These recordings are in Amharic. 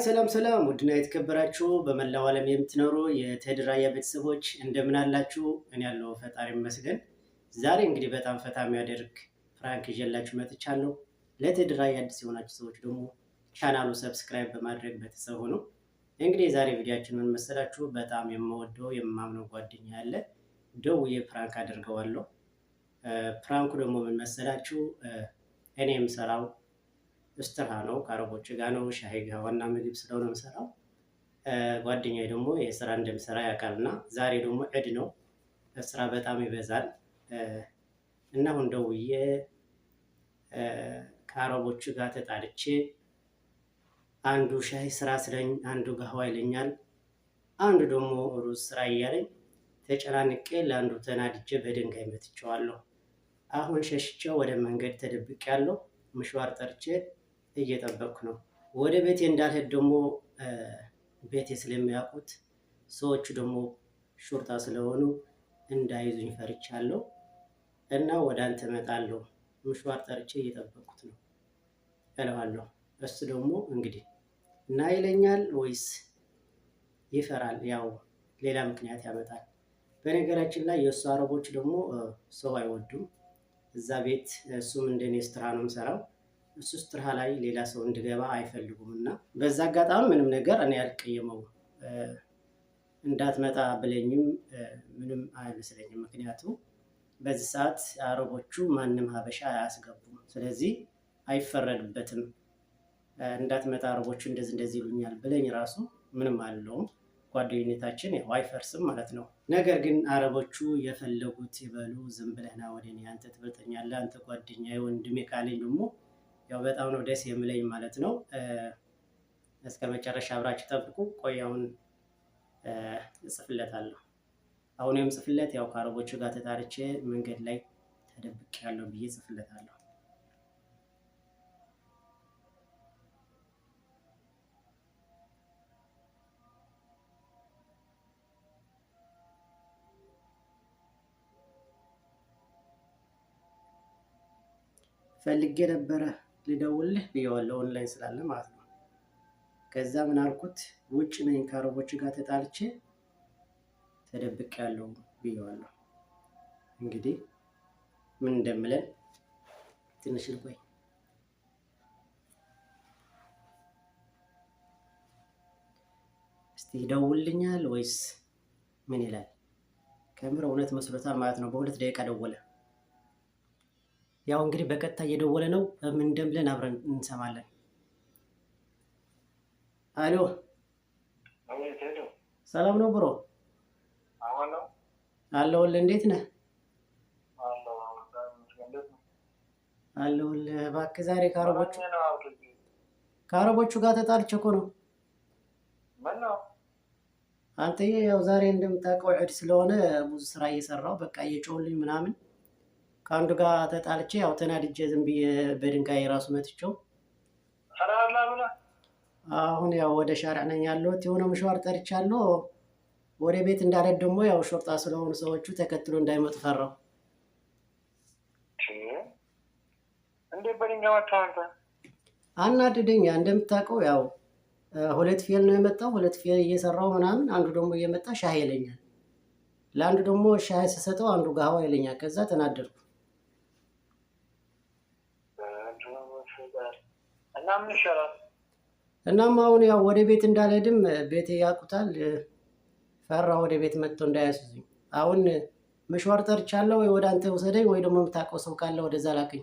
ሰላም ሰላም፣ ውድና የተከበራችሁ በመላው ዓለም የምትኖሩ የቴድራያ ቤተሰቦች እንደምን አላችሁ? እኔ ያለው ፈጣሪ ይመስገን። ዛሬ እንግዲህ በጣም ፈታ የሚያደርግ prank ይዤላችሁ መጥቻለሁ። ለቴድራያ አዲስ የሆናችሁ ሰዎች ደግሞ ቻናሉ subscribe በማድረግ ቤተሰብ ሁኑ። እንግዲህ የዛሬ ቪዲዮአችን ምን መሰላችሁ? በጣም የምወደው የማምነው ጓደኛ ያለ ደውዬ prank አድርገዋለሁ። Prank ኡ ደግሞ ምን መሰላችሁ? እኔ የምሰራው እስትርሃ ነው፣ ከአረቦች ጋር ነው። ሻሂ ጋር ዋና ምግብ ስለሆነ የምሰራው። ጓደኛዬ ደግሞ የስራ እንደምሰራ ያውቃል እና ዛሬ ደግሞ ዒድ ነው፣ ስራ በጣም ይበዛል እና አሁን ደውዬ ከአረቦቹ ጋር ተጣልቼ አንዱ ሻሂ ስራ ስለኝ፣ አንዱ ጋህዋ ይለኛል፣ አንዱ ደግሞ ሩዝ ስራ እያለኝ ተጨናንቄ ለአንዱ ተናድጄ በድንጋይ መትቼዋለሁ። አሁን ሸሽቼ ወደ መንገድ ተደብቄያለሁ። ምሽዋር ጠርቼ እየጠበቅኩ ነው። ወደ ቤቴ እንዳልሄድ ደግሞ ቤቴ ስለሚያውቁት ሰዎቹ ደግሞ ሹርጣ ስለሆኑ እንዳይዙኝ ፈርቻለሁ እና ወደ አንተ እመጣለሁ፣ ምሽዋር ጠርቼ እየጠበቅኩት ነው እለዋለሁ። እሱ ደግሞ እንግዲህ እና ይለኛል ወይስ ይፈራል? ያው ሌላ ምክንያት ያመጣል። በነገራችን ላይ የእሱ አረቦች ደግሞ ሰው አይወዱም። እዛ ቤት እሱም እንደኔ ስትራ ነው የምሰራው። እሱ ስትራ ላይ ሌላ ሰው እንድገባ አይፈልጉም እና በዛ አጋጣሚ ምንም ነገር እኔ አልቀየመውም። እንዳትመጣ ብለኝም ምንም አይመስለኝም። ምክንያቱ በዚህ ሰዓት አረቦቹ ማንም ሀበሻ አያስገቡም። ስለዚህ አይፈረድበትም። እንዳትመጣ አረቦቹ እንደዚህ እንደዚህ ይሉኛል ብለኝ ራሱ ምንም አልለውም። ጓደኝነታችን ያው አይፈርስም ማለት ነው። ነገር ግን አረቦቹ የፈለጉት ይበሉ፣ ዝም ብለህ ና ወደ እኔ፣ አንተ ትበልጠኛለህ፣ አንተ ጓደኛዬ ወንድሜ ካለኝ ደግሞ ያው በጣም ነው ደስ የሚለኝ ማለት ነው። እስከ መጨረሻ አብራችሁ ጠብቁ። ቆይ አሁን እጽፍለታለሁ። አሁን የምጽፍለት ያው ከአረቦቹ ጋር ተጣልቼ መንገድ ላይ ተደብቄያለሁ ብዬ እጽፍለታለሁ። ፈልጌ ነበረ ልደውልህ ብየዋለሁ፣ ኦንላይን ስላለ ማለት ነው። ከዛ ምን አልኩት፣ ውጭ ነኝ ከአረቦች ጋር ተጣልቼ ተደብቄያለሁ ብየዋለሁ። እንግዲህ ምን እንደምለን ትንሽ ልቆይ። እስቲ ይደውልልኛል ወይስ ምን ይላል? ከምር እውነት መስሎታል ማለት ነው። በ2 ደቂቃ ደወለ። ያው እንግዲህ በቀጥታ እየደወለ ነው። ምን እንደምለን አብረን እንሰማለን። አሎ፣ ሰላም ነው bro? አለሁልህ። እንዴት ነህ? አለሁልህ። እባክህ ዛሬ ከአረቦቹ ጋር ተጣልቼ እኮ ነው። አንተዬ ያው ዛሬ እንደምታውቀው ዒድ ስለሆነ ብዙ ስራ እየሰራው በቃ እየጮሁልኝ ምናምን ከአንዱ ጋር ተጣልቼ ያው ተናድጄ ዝም ብዬ በድንጋይ ራሱ መትቼው አሁን ያው ወደ ሻሪዕ ነኝ ያለሁት። የሆነ ምሽዋር ጠርቻለሁ። ወደ ቤት እንዳልሄድ ደግሞ ያው ሾርጣ ስለሆኑ ሰዎቹ ተከትሎ እንዳይመጡ ፈራሁ። አናድደኛ እንደምታውቀው ያው ሁለት ፊየል ነው የመጣው። ሁለት ፊየል እየሰራው ምናምን አንዱ ደግሞ እየመጣ ሻህ ይለኛል። ለአንዱ ደግሞ ሻህ ስሰጠው አንዱ ጋህዋ ይለኛል። ከዛ ተናደድኩ። እናም አሁን ያው ወደ ቤት እንዳልሄድም ቤቴ ያውቁታል። ፈራ ወደ ቤት መጥቶ እንዳያስዙኝ። አሁን መሽዋር ጠርቻለሁ። ወይ ወደ አንተ ውሰደኝ ወይ ደግሞ የምታውቀው ሰው ካለ ወደዛ ላከኝ።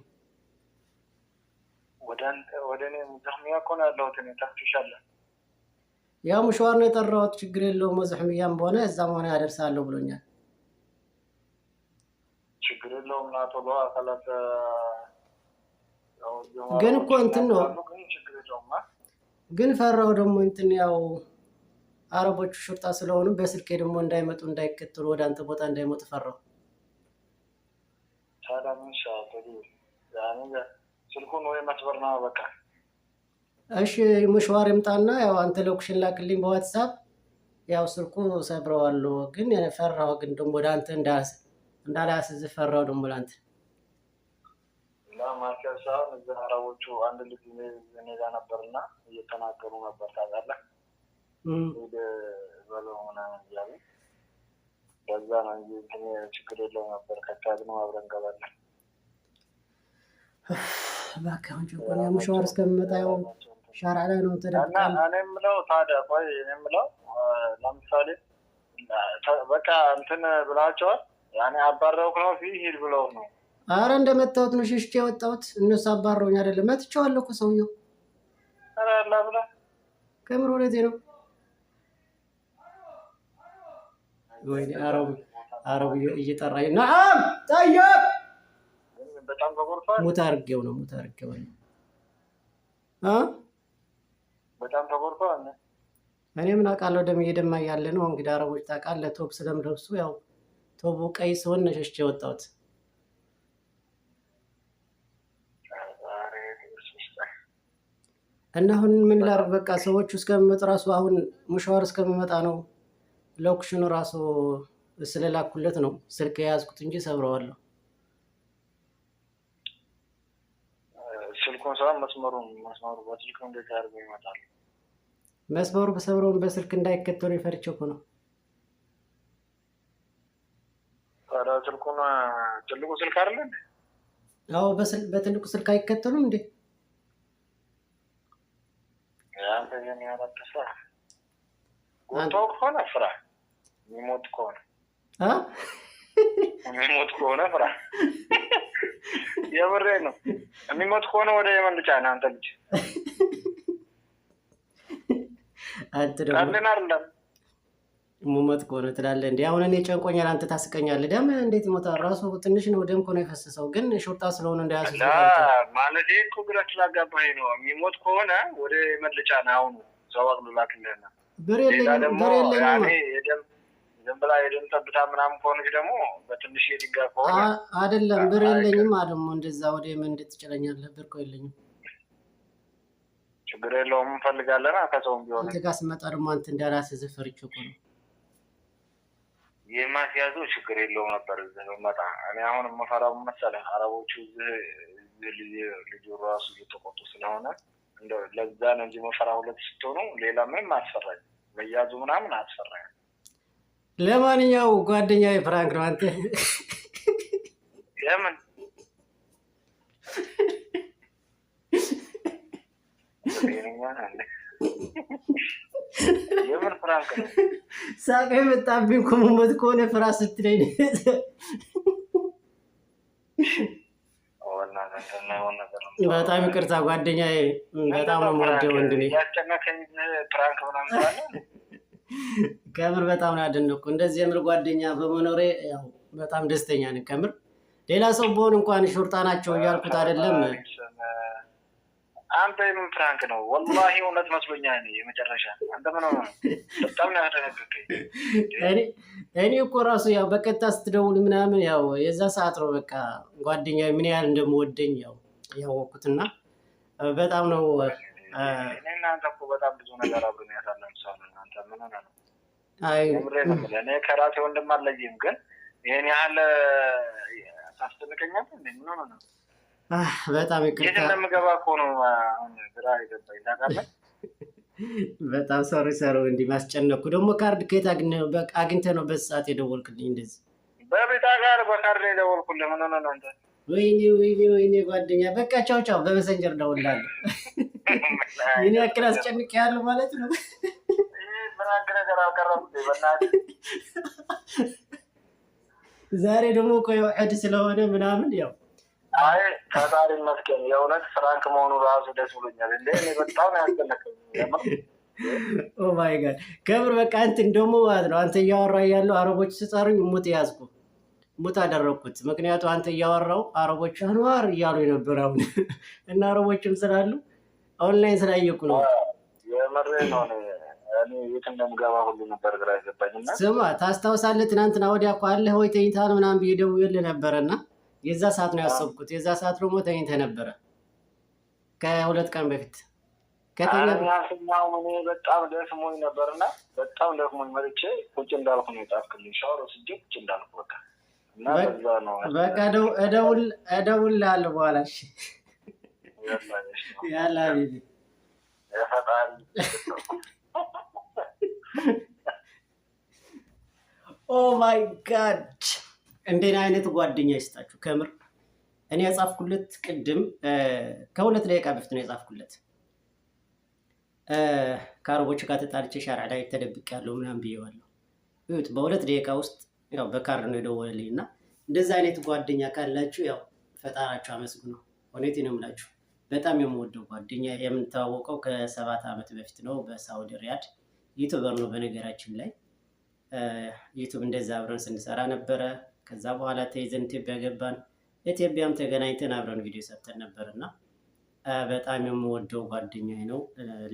ያው ምሽዋር ነው የጠራሁት። ችግር የለውም መዝሕምያም በሆነ እዛም ሆነ ያደርሳለሁ ብሎኛል። ችግር የለውም ና ቶሎ አካላት ግን እኮ እንትን ነው ግን ፈራው ደግሞ እንትን ያው አረቦቹ ሹርጣ ስለሆኑ በስልኬ ደግሞ እንዳይመጡ እንዳይከተሉ ወደ አንተ ቦታ እንዳይመጡ ፈራው። ስልኩን ወይ መስበር ነው በቃ። እሺ ምሽዋር ይምጣና ያው አንተ location ላክልኝ በዋትሳፕ ያው ስልኩ ሰብረዋለሁ። ግን ፈራው ግን ደግሞ ወደ አንተ እንዳላስዝ ፈራው ደግሞ ለአንተ። ማስያዝ ሳይሆን እዛ አረቦቹ አንድ ልጅ እኔ ጋር ነበርና እየተናገሩ ነበር ታውቃለህ። ሂድ በለው ምናምን እያሉ በዛ ነው እንጂ እንትን ችግር የለውም ነበር። ከቻልነው አብረን እንገባለን። እባክህ አሁን ጨንቆኛል። مشوار እስከምመጣ ያው شارع ላይ ነው እና ተደብቃል። እኔ የምለው ታዲያ ቆይ እኔ የምለው ለምሳሌ በቃ እንትን ብላቸዋል። ያኔ አባረውክ ነው ፊ ሂድ ብለው ነው። አረ እንደመታሁት ነው ሸሽቼ የወጣሁት። እነሱ አባረውኝ አይደለም፣ መትቼዋለሁ እኮ ሰውየው። ኧረ አላ ብለህ ከምር እውነቴ ነው። ወይኔ አረቡ አረቡ እየጠራኝ نعم طيب በጣም ተጎድቷል። mute አድርጌው ነው mute አድርጌው ነው እ በጣም ተጎድቷል። እኔ ምን አውቃለሁ፣ ደም እየደማ ያለ ነው እንግዲህ። አረቦች ታውቃለህ፣ ቶብ ስለምለብሱ ያው ቶቡ ቀይ ሲሆን ነው ሸሽቼ የወጣሁት። እና አሁን ምን ላድርግ? በቃ ሰዎቹ እስከምመጡ ራሱ አሁን مشوار እስከምመጣ ነው። location ኑ ራሱ ስለላኩለት ነው ስልክ የያዝኩት እንጂ ሰብረዋለሁ። ስልኩን ሳይሆን መስመሩን መስመሩ በስልኩ እንዴት አድርገው ይመጣሉ? መስመሩ ሰብረውን በስልክ እንዳይከተሉ የፈርቼ እኮ ነው። ታዲያ ስልኩን ትልቁ ስልክ አይደለ እንዴ? አዎ በትልቁ ስልክ አይከተሉም እንዴ? አንተ ይሄን ያህል አትፍራ። ጎድቶ ከሆነ ፍራ፣ የሚሞት ከሆነ አ የሚሞት ከሆነ ፍራ። የምሬ ነው። የሚሞት ከሆነ ወደ የመን ልጫን አንተ ልጅ አንተ ደግሞ ቀልን አይደለም። ሙመት ከሆነ ትላለህ እንዴ? አሁን እኔ ጨንቆኛል፣ አንተ ታስቀኛለህ። ደም እንዴት ይሞታል? ራሱ ትንሽ ነው ደም እኮ ነው የፈሰሰው፣ ግን شرطة ስለሆነ እንዳያስይዙ ፈርቼ ነው። ማለት እኮ ግራ ስላጋባኸኝ ነው። የሚሞት ከሆነ ወደ የመን ልጫን አሁኑ ሰው አቅሎ ላክልህና ብር ሌላ የለኝም፣ ደግሞ ብር የለኝም። ያኔ የደም ዝም ብላ የደም ጠብታ ምናምን ከሆነች ደግሞ በትንሽ የድንጋይ ከሆነ አይደለም ብር የለኝም። ደግሞ እንደዛ ወደ የመን እንዴት ትችለኛለህ? ብር እኮ የለኝም። ችግር የለውም እንፈልጋለን። ከሰውም ቢሆን አንተ ጋር ስመጣ ደግሞ አንተ እንዳላስይዝህ ፈርቼ እኮ ነው። የማስያዙ ችግር የለውም ነበር እዚህ ብመጣ። እኔ አሁን የምፈራው መሰለህ አረቦቹ እዚህ እዚህ ልጁ ራሱ እየተቆጡ ስለሆነ እንደው ለዛ ነው እንጂ የምፈራ ሁለት ስትሆኑ ሌላ ምንም አስፈራኝ፣ መያዙ ምናምን አስፈራኝ። ለማንኛው ጓደኛዬ prank ነው አንተ የምን ጤነኛ ነህ እንዴ? የምን prank ነው? ሳቅ የመጣብኝ እኮ መሞት ከሆነ ፍራ ስትለኝ በእናትህ እንትን የማይሆን ነገር ነው። በጣም ይቅርታ ጓደኛዬ፣ በጣም ነው የምወደው ወንድሜ። ያስጨነቀኝ prank ምናምን ስላለ ከምር በጣም ነው ያደነቅኩ። እንደዚህ የምር ጓደኛ በመኖሬ ያው በጣም ደስተኛ ነኝ። ከምር ሌላ ሰው በሆን እንኳን شرطة ናቸው እያልኩት አይደለም። አንተ የምን prank ነው? والله እውነት መስሎኛል። እኔ የመጨረሻ አንተ ምን ሆነህ ነው? በጣም ነው ያስደነገጥከኝ። እኔ እኮ ራሱ ያው በቀጥታ ስትደውል ምናምን ያው የዛ ሰዓት ነው በቃ ጓደኛ ምን ያህል እንደምወደኝ ያው ያወቅኩትና በጣም ነው። እኔ እና አንተ እኮ በጣም ብዙ ነገር አብረን ያሳለፍን ሰው ነን። አንተ ምን ሆነህ ነው? አይ የምሬን ነው የምልህ። እኔ ከራሴ ወንድም አልለይም፣ ግን ይሄን ያህል ታስጨንቀኛለህ እንዴ? ምን ሆነህ ነው? በጣም የት ይቅርታ፣ እንደምገባ እኮ ነው አሁን ግራ የገባኝ ታውቃለህ። በጣም sorry sorry፣ እንዲህ ማስጨነቅኩ። ደግሞ ካርድ ከየት አግኝተህ ነው በዚህ ሰዓት የደወልክልኝ እንደዚህ? በቤታ ጋር በካርድ ነው የደወልኩልህ። ምን ሆነህ ነው አንተ? ወይኔ ወይኔ ወይኔ ጓደኛ፣ በቃ ቻው ቻው፣ በ Messenger እደውልልሃለሁ። ምን ያክል አስጨንቄሃለሁ ማለት ነው። ይህ prank ነገር አልቀረም እንዴ? በእናትህ ዛሬ ደግሞ እኮ ያው ዒድ ስለሆነ ምናምን ያው አይ ፈጣሪ ይመስገን የእውነት prank መሆኑ ራሱ ደስ ብሎኛል። እንደ እኔ በጣም ነው ያስጨነቀኝ። የምር Oh my God ከምር በቃ እንትን ደግሞ ማለት ነው አንተ እያወራ እያለሁ አረቦች ስጠሩኝ mute ያዝኩ፣ mute አደረግኩት። ምክንያቱ አንተ እያወራው አረቦች አንዋር እያሉ ነበር አሁን እና አረቦችም ስላሉ ኦንላይን ስላየኩ ነው። የምሬን ነው። እኔ የት እንደምገባ ሁሉ ነበር ግራ የገባኝ እና ስማ ታስታውሳለህ? ትናንትና ወዲያ እኮ አለህ ወይ ተኝተሃል ምናምን ብዬ ደውዬልህ ነበረና የዛ ሰዓት ነው ያሰብኩት። የዛ ሰዓት ደግሞ ተኝተህ ነበረ ከ2 ቀን በፊት ከተኛ አልተኛሁም። እኔ በጣም ደክሞኝ ነበርና በጣም ደክሞኝ መጥቼ ቁጭ እንዳልኩ ነው የጻፍክልኝ። ሻወር ወስጄ ቁጭ እንዳልኩ በቃ እና በዛ ነው። በቃ እደውልልሃለሁ በኋላ። እሺ يلا حبيبي። የፈጣሪ። Oh my God፣ እንዴት አይነት ጓደኛ ይስጣችሁ ከምር። እኔ የጻፍኩለት ቅድም ከ2 ደቂቃ በፊት ነው የጻፍኩለት። ከአረቦች ጋር ተጣልቼ شارع ላይ ተደብቄያለሁ ምናምን ብዬዋለሁ። እዩት፣ በ2 ደቂቃ ውስጥ ያው በካርድ ነው የደወለልኝ። እና እንደዚህ አይነት ጓደኛ ካላችሁ ያው ፈጣራችሁ አመስግኑ። እውነቴን ነው የምላችሁ። በጣም የምወደው ጓደኛ፣ የምንተዋወቀው ከ7 ዓመት በፊት ነው በሳውዲ ሪያድ። YouTuber ነው በነገራችን ላይ። YouTube እንደዛ አብረን ስንሰራ ነበረ። ከዛ በኋላ ተይዘን ኢትዮጵያ ገባን። ኢትዮጵያም ተገናኝተን አብረን ቪዲዮ ሰርተን ነበር። እና በጣም የምወደው ጓደኛዬ ነው።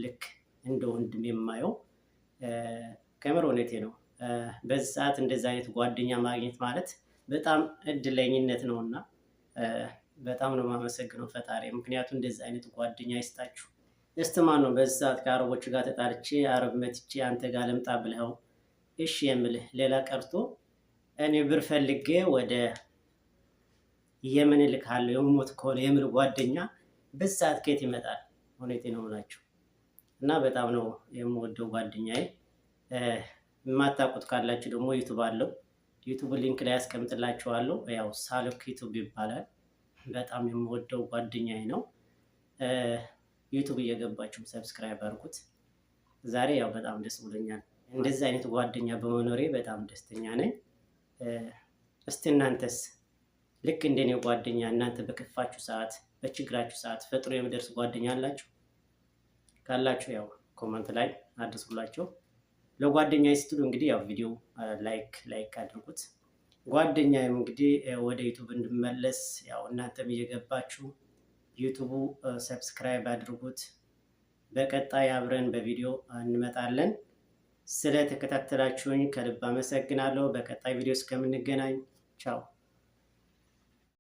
ልክ እንደ ወንድም የማየው፣ ከምር እውነቴ ነው። በዚህ ሰዓት እንደዚህ አይነት ጓደኛ ማግኘት ማለት በጣም እድለኝነት ነው። እና በጣም ነው የማመሰግነው ፈጣሪ። ምክንያቱም እንደዚህ አይነት ጓደኛ ይስጣችሁ። እስቲ ማን ነው በዚህ ሰዓት ከአረቦች ጋር ተጣልቼ አረብ መትቼ አንተ ጋር ልምጣ ብለው እሺ የምልህ? ሌላ ቀርቶ እኔ ብር ፈልጌ ወደ የመን እልክሃለሁ የምሞት ከሆነ የምል ጓደኛ በዚህ ሰዓት ከየት ይመጣል? እውነቴን ነው የምላችሁ። እና በጣም ነው የምወደው ጓደኛዬ። የማታውቁት ካላችሁ ደግሞ YouTube አለው። YouTube link ላይ ያስቀምጥላችኋለሁ። ያው ሳሎክ YouTube ይባላል። በጣም የምወደው ጓደኛዬ ነው። YouTube እየገባችሁ subscribe አድርጉት። ዛሬ ያው በጣም ደስ ብሎኛል። እንደዚህ አይነት ጓደኛ በመኖሬ በጣም ደስተኛ ነኝ። እስቲ እናንተስ ልክ እንደኔ ጓደኛ፣ እናንተ በከፋችሁ ሰዓት፣ በችግራችሁ ሰዓት ፈጥኖ የሚደርስ ጓደኛ አላችሁ? ካላችሁ ያው comment ላይ አድርሱላቸው። ለጓደኛ ስትሉ እንግዲህ ያው ቪዲዮ like like አድርጉት። ጓደኛዬም እንግዲህ ወደ YouTube እንድመለስ ያው እናንተም እየገባችሁ YouTube ኡ subscribe አድርጉት። በቀጣይ አብረን በቪዲዮ እንመጣለን። ስለተከታተላችሁኝ ከልብ አመሰግናለሁ። በቀጣይ ቪዲዮ እስከምንገናኝ ቻው።